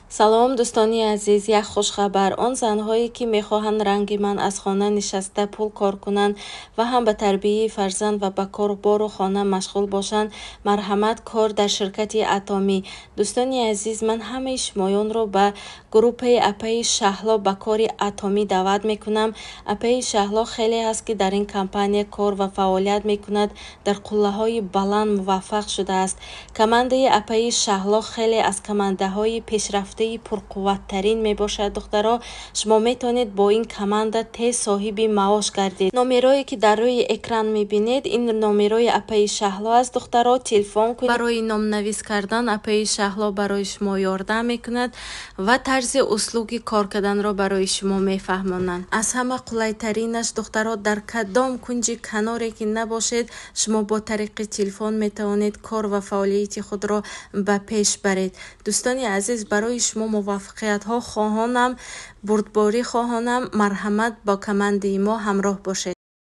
Салом, дӯстони азиз! Як хушхабар: он занҳое, ки мехоҳанд ранги ман аз хона нишаста пул кор кунанд ва ҳам ба тарбияи фарзанд ва ба корбору хона машғул бошанд, марҳамат, кор дар ширкати Атомӣ. Дӯстони азиз, ман ҳамаи шумоёнро ба группаи апаи Шаҳло ба кори Атомӣ даъват мекунам. Апаи Шаҳло хеле ҳаст, ки дар ин компания кор ва фаъолият мекунад, дар қуллаҳои баланд муваффақ шудааст. Командаи апаи Шаҳло хеле аз командаҳои пешрафтаи пурқувваттарин мебошад. Духтаро, шумо метавонед бо ин команда тез соҳиби маош гардед. Номерое, ки дар рӯи экран мебинед, ин номерои апаи Шаҳло аст. Духтаро, телефон кунед барои номнавис кардан. Апаи Шаҳло барои шумо ёрдам мекунад ва тарзи услуби кор карданро барои шумо мефаҳмонанд. Аз ҳама қулайтаринаш, духтаро, дар кадом кунҷи каноре ки набошед, шумо бо тариқи телефон метавонед кор ва фаъолияти худро ба пеш баред. Дӯстони азиз, барои шумо муваффақиятҳо хоҳонам, бурдборӣ хоҳонам. Марҳамат, бо командаи мо ҳамроҳ бошед.